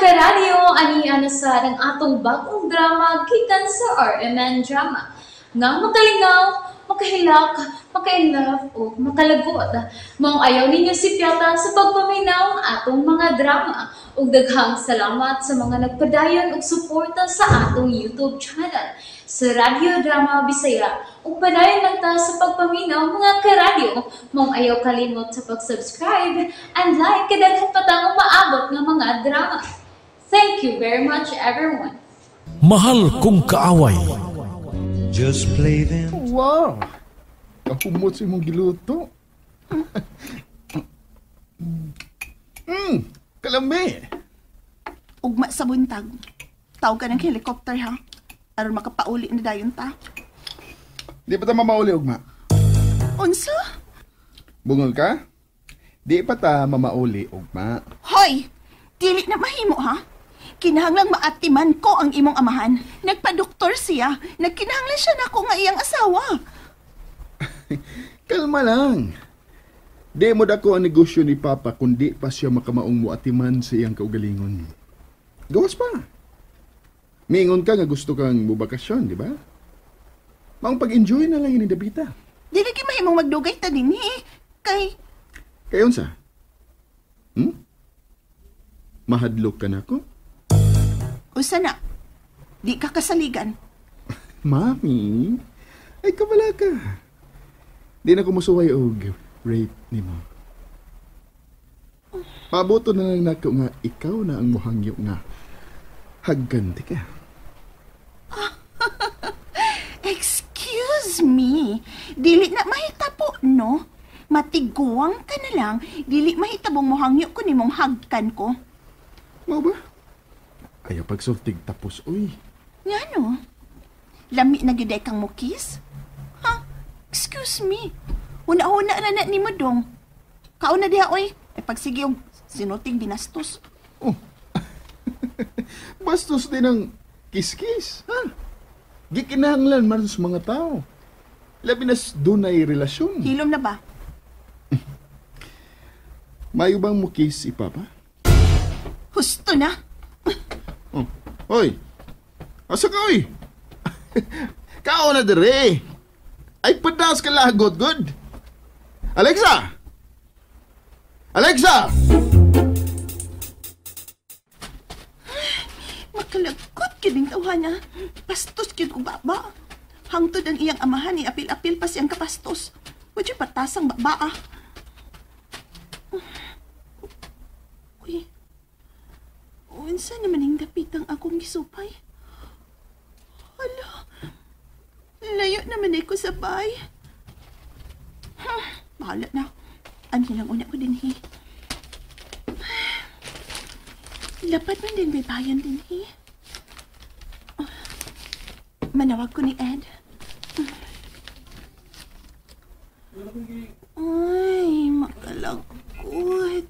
Karadyo, ani ana sa ang atong bagong drama gikan sa RMN Drama. Nga makalingaw, makahilak, maka-inlove o makalagot. Maong ayaw ninyo sipyata sa pagpaminaw ang atong mga drama. Ug daghang salamat sa mga nagpadayon og suporta sa atong YouTube channel sa Radyo Drama Bisaya. Ug padayon lang ta sa pagpaminaw, mga karadyo. Maong ayaw kalimot sa pag-subscribe and like kay daghan pa tang umaabot nga mga drama. Thank you very much, everyone. Mahal Kong Kaaway. Just play them. Wow! Kahumot sa imong giluto. Kalami. Ugma sa buntag. Tawag ka ng helicopter ha. Aron makapauli na dayon ta. Di pa ta mamauli, ugma. Unsa? Bungol ka? Di pa ta mamauli, ugma. Hoy! Dili na mahimo ha. Kinahanglang maatiman ko ang imong amahan. Nagpadoktor siya. Nagkinahanglan siya nako nga iyang asawa. Kalma lang. Di mo dako ang negosyo ni Papa kung di pa siya makamaong muatiman sa iyang kaugalingon. Gawas pa. Miingon ka nga gusto kang mubakasyon, di ba? Maong pag-enjoy na lang ini dapita. Dili gyud mahimong magdugay ta dinhi. Kay Kayon sa? Mahadlok ka na ko? Usa na. Di ka kasaligan. Mami, ay kabala ka. Di na ko musuway og rape nimo. Pabuto na lang nako nga ikaw na ang muhangyo nga hagganti ka. Excuse me. Dili na mahitabo, no? Matiguang ka na lang. Dili mahitabong mohangyo ko nimong hagkan ko. Mao ba? Ayaw pagsultig tapos, uy. Ngano? Lami na gyud ay kang mukis? Ha? Excuse me. Una-una na na nimo dong. Kauna diha oy. Ay pagsige og sinuting binastos. Oh. Bastos din ang kiskis, ha? Gikinahanglan man sa mga tao. Labi na dunay relasyon. Hilom na ba? Mayo bang mukis si Papa? Husto na. Oh. Hoy! Asa ka, oy? Kao na dire! Ay, padas ka lagot, good! Alexa! Alexa! Makalagot gyud ning tawhana. Bastos gyud og baba. Hangtod ang iyang amahan ni apil-apil pa siyang kapastos. Wadyo'y patasang baba ah. Uy. Unsa naman ning dapitang akong gisupay? Hala. Layo naman ay ko sa bay. Bahala na. Anhin lang una ko dinhi. Lapad man din may bayan dinhi. Manawag ko ni Ed. Ay, makalagot.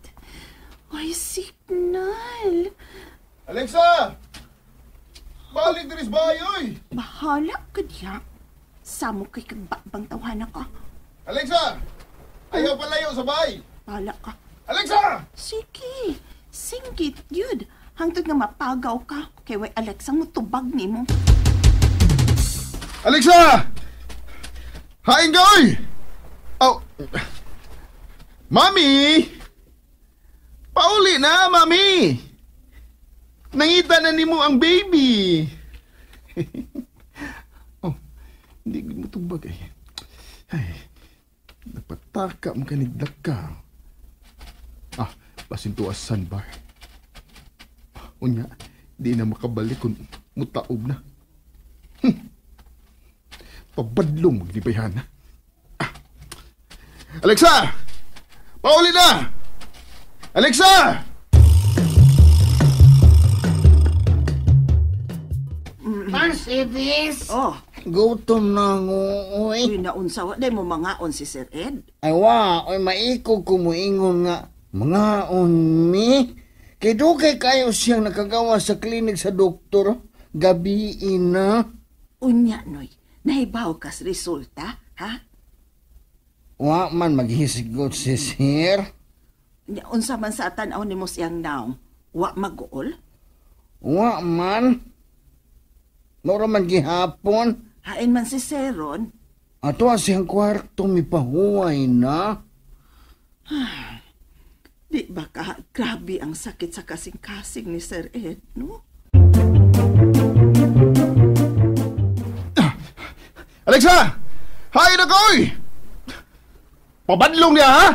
Ay, signal. Alexa! Balik diri sa bahay, oy! Bahala ka diya. Samo kay kagbabang tawhana ka. Alexa! Ayaw palayo sa bahay! Bahala ka. Alexa! Sige, singgit yun. Hangtod nga mapagaw ka. Kay way Alexa mo tubag nimo. Alexa! Hain ka, oy! Oh. Mami! Pauli na, Mami! Nangita na nimo ang baby. Oh, hindi mo tubag eh. Ay, napataka mo kanigdak ka. Ah, basin tuas sandbar. Unya, di na makabalik kung mutaob na. Pabadlong maglibayhan na. Ah. Alexa! Pauli na! Alexa! Mercedes! Oh, Gutom na ngo, oy. uy naunsa wa day mo mangaon si Sir Ed. Ay wa, oy maikog ko moingon nga mangaon mi. Kay dugay kayo siyang nakagawa sa klinik sa doktor. Gabi na. Unya noy, nahibaw kas resulta, ha? Wa man maghisgot si Sir. Unya unsa man sa tan-aw nimo siyang naong? Wa maguol? Wa man. Mura man gihapon. Hain man si Seron. Ato siyang kwarto mipahuway na. Di ba ka grabe ang sakit sa kasing-kasing ni Sir Ed, no? Alexa! Hi na koy! Pabadlong niya, ha?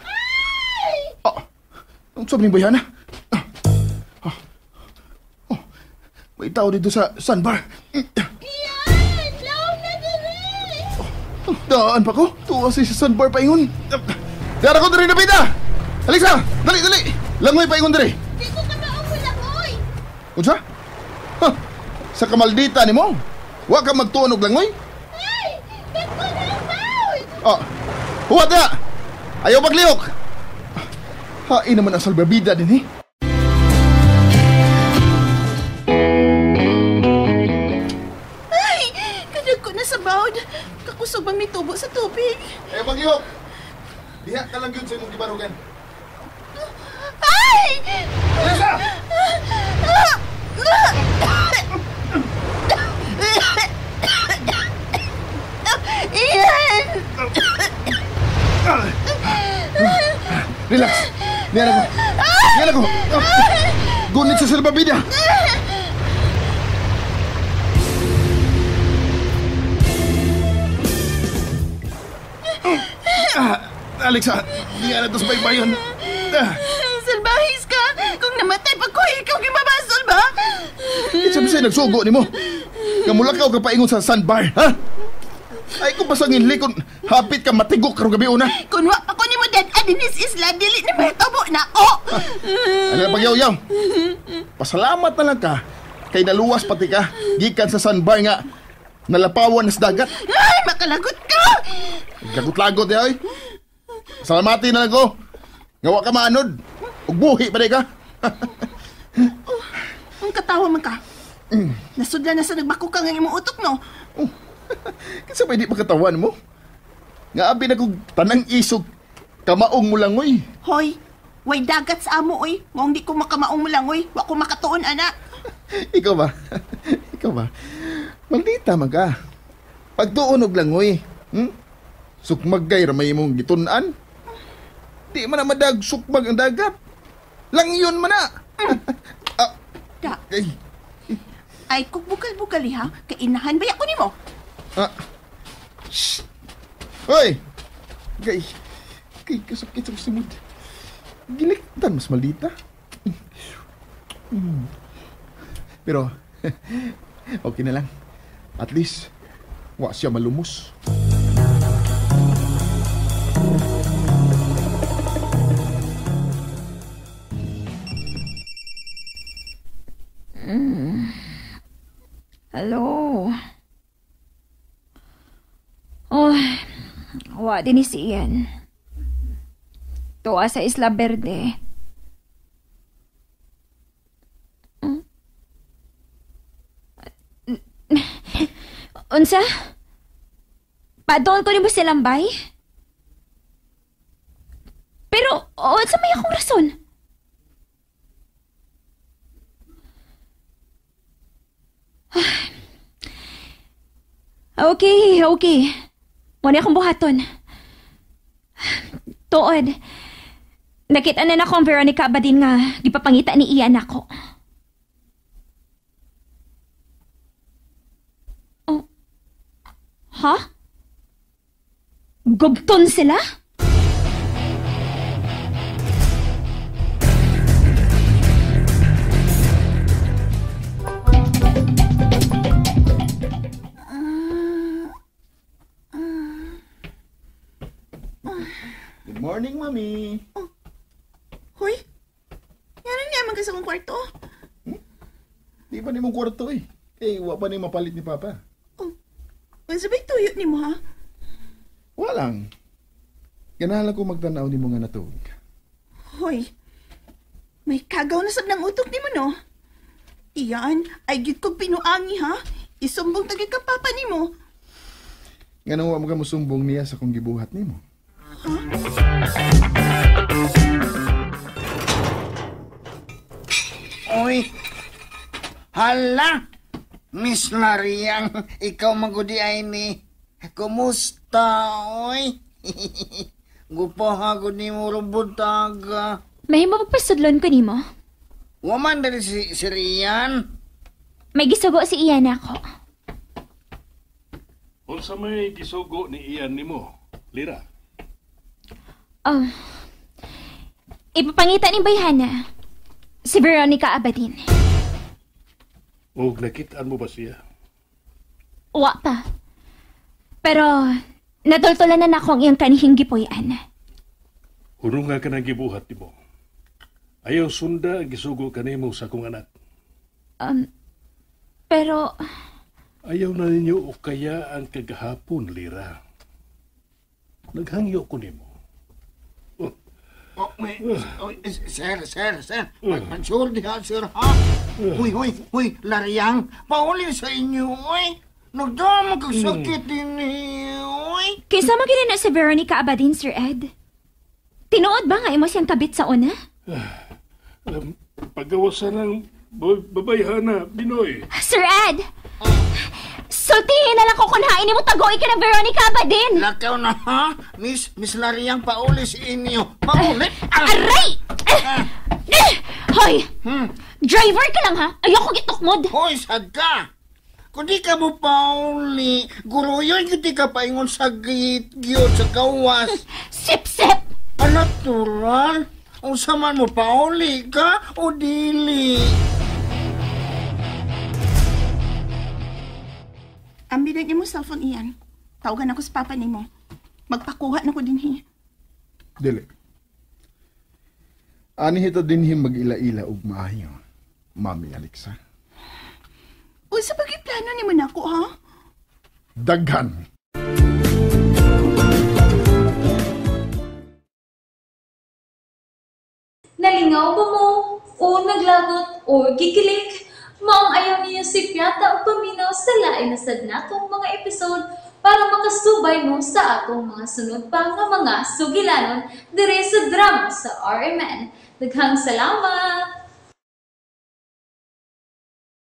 Ay! Oh, ang sabi ni Bayana? Oh, may tao dito sa sandbar. Iyan! Laom na diri! Oh, daan pa ko. Tuwa siya sa sandbar paingon. Dara ko diri na bida! Alexa! Dali, dali! Langoy paingon diri! Di ko kamaong mo langoy! Unsa? Ha, sa kamaldita ni mo? Wa ka magtuon og langoy? Ay! Dako na ang bawd! Oh, huwat na! Ayaw paglihok! Hain naman ang salbabida din eh. Ay! Kadag ko na sa bawd. Kakusog bang mitubo sa tubig? Ayaw paglihok! Diha ka lang yun sa imong gibarugan. Ay! Alexa! Ian! Relax! Niyan ako! Niyan ako! Gunit sa salbabida! Alexa, di nga na ito sa baybayon. Salbahis ka! Kung namatay pa ko, ikaw gimabasol ba? Isabi sa'yo, nagsugo ni mo. Kamulakaw ka paingon sa sandbar, ha? Ay, kung pasangin likon, hapit ka matigok karong gabi una. Kung wa pa ko ni mo dead adinis isla, dili ni mahitabo na ako. Ano na pagyaw-yaw? Pasalamat na lang ka, kay naluwas pati ka, gikan sa sandbar nga, nalapawan na sa dagat. Ay, makalagot ka! Lagot-lagot eh, ay. Salamati na lang ko. Nga wa ka maanod. Ugbuhi pa di ka. Ang katawa man ka. Nasudla na sa nagbako ka nga imong utok, no? Oh. Kasi pa hindi makatawan mo. Nga abi na kong tanang isog, kamaong mulangoy. Hoy, way dagat sa amo, oy. Ngong di ko makamaong mulangoy. Wa ko makatuon, ana. Ikaw ba? Ikaw ba? Maldita man ka. Pagtuon og langoy, Sukmag kay ramay imong gitun-an. Di man na madag sukmag ang dagat. Lang yun man na. Da. Ay. Ay, kung bukal-bukal ha, kainahan ba ako nimo? Ah. Shh. Hoy. Kay kay kasakit sa simod. Giliktan mas maldita. Pero okay na lang. At least wa siya malumos. Hello. Oh, wa din si Ian. Tuwa sa Isla Verde. Unsa? Padoon ko nimo silang bay? Pero, unsa may akong rason? Okay, okay. Muna akong buhaton. Tuod. Nakita na na akong Veronica ba din nga gipapangita ni Ian ako. Oh. Ha? Gugton sila? Good morning, Mami. Oh. Hoy. Yan niya man kasi akong kwarto. Di ba ni mong kwarto eh? Eh, wa pa ni mapalit ni Papa. Oh. Unsa ba'y tuyo ni mo ha? Walang. Ganahan lang ko magtanaw ni mo nga natug. Hoy. May kagaw na sab ng utok ni mo no. Iyan, ay gid kog pinuangi ha. Isumbong tagi ka Papa ni mo. Nganong wa mo ka musumbong niya sa kong gibuhat nimo? Huh? Oy, Hala! Miss Lariang, ikaw magudi ay ni. Kumusta, oy? Gupaha ko ni mo rubutaga. Mahimo pagpasudlon ko nimo. Waman dali si Rian. May gisugo si Ian ako. Unsa may gisugo ni Ian nimo, Lira? Oh. Ipapangita ni Bayhana. Si Veronica Abadin. Og nakit-an mo ba siya? Wa pa. Pero natultulan na nako ang iyang kanihing gipuy-an. Hunong nga ka nang gibuhat nimo. Ayaw sunda ang gisugo kanimo sa akong anak. Pero ayaw na ninyo o kaya ang kagahapon, Lira. Naghangyo ko nimo. Oh, may, oh, sir, sir, sir. Mansure diha, sir, ha? Huy, huy, huy, Lariang. Pauli sa inyo, oy. Nagdama kag sakit din, oy. Kinsa man gyud na si Veronica Abadin, Sir Ed? Tinuod ba nga imo siyang kabit sa una? Pagawasan ng babayhana, Binoy. Sir Ed! Sultihin na lang ko kung hain mo tagoy ka ng Veronica Abadin! Lakaw na, ha? Miss Lariang, pauli sa inyo. Pauli! Aray! Hoy! Driver ka lang, ha? Ayoko gitukmod! Hoy, sad ka! Kung di ka mo pauli, guruyon di ka paingon sa git-gyot sa gawas. Sip-sip! Natural! Unsa man mo pauli ka o dili? Ambi na mo cellphone iyan. Tawagan ako sa papa nimo. Magpakuha na ko dinhi. Dili. Ani hita dinhi mag-ila-ila og maayo, Mami Alexa. Unsa pa gyud plano nimo nako, ha? Daghan. Nalingaw ba mo? O naglagot o gikilig? Maong ayaw niyo si Piata o paminaw sa lain na sad natong mga episode para makasubay mo sa atong mga sunod pa nga mga sugilanon dire sa drama sa RMN. Daghang salamat!